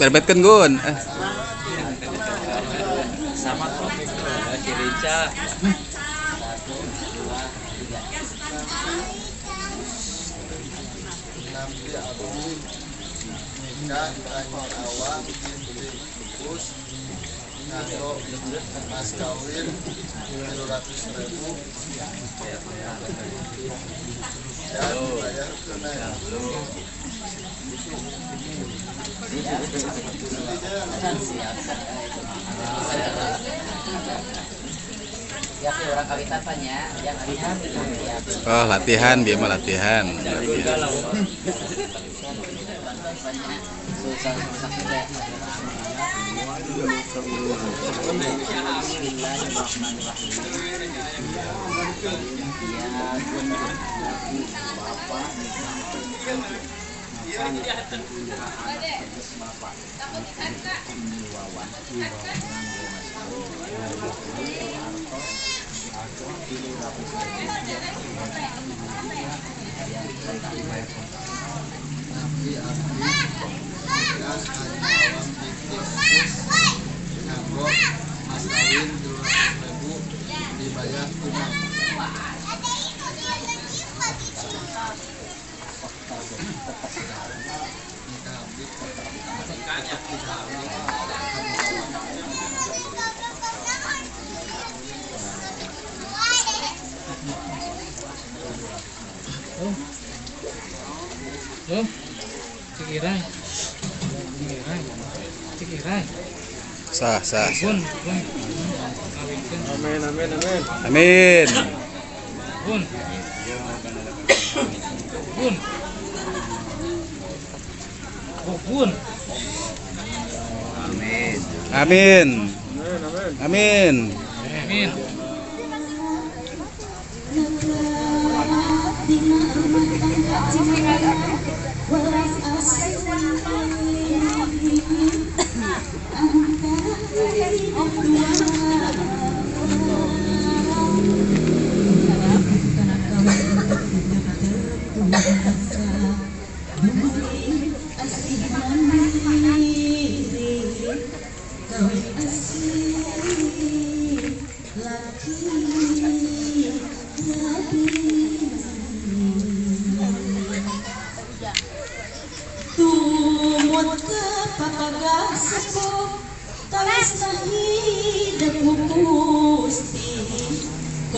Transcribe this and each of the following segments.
Berbetkeun Gun. Sama topik si Rica. 1, 2, 3. Nikah awak bungkus nganggo mas kawin 300.000 dan bayar tunai. Ya, orang kawitan ya, yang latihan. Oh, latihan, dia mah latihan. Nabi abdi nikah awam binti nganggo mas kawin 200.000 dibayar tunai. Nikah abdi Cikirai. Cikirai. Cikirai. Sah, sah. Bun, bun. Amin, amin, amin. Amin. Bun. Bun. Bun. Amin. Amin. Amin. Amin.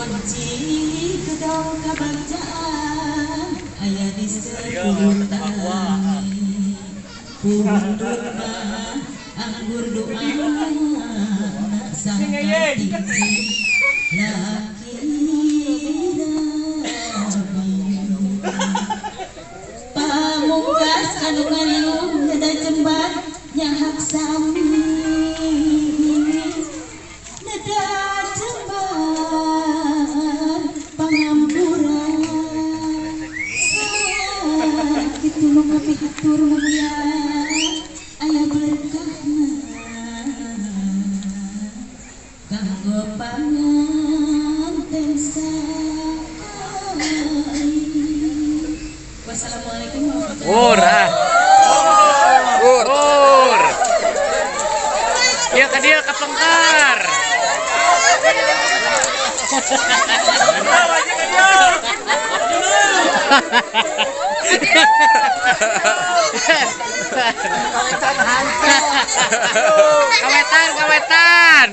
Kunci gedong kabagjaan aya di 10 tani. Pundut mah anggur doa sangka tinggi laki rabi. Pamungkas anu ngaliung neda jembar nyahak sami neda jembar pangampura sakitu nu kapihatur mulia aya berkahna kanggo panganten sakali. Wassalamualaikum warahmatullahi Ur, ah. Ur. Ur. Iya ke dia ke pengkar. Kawetan, kawetan.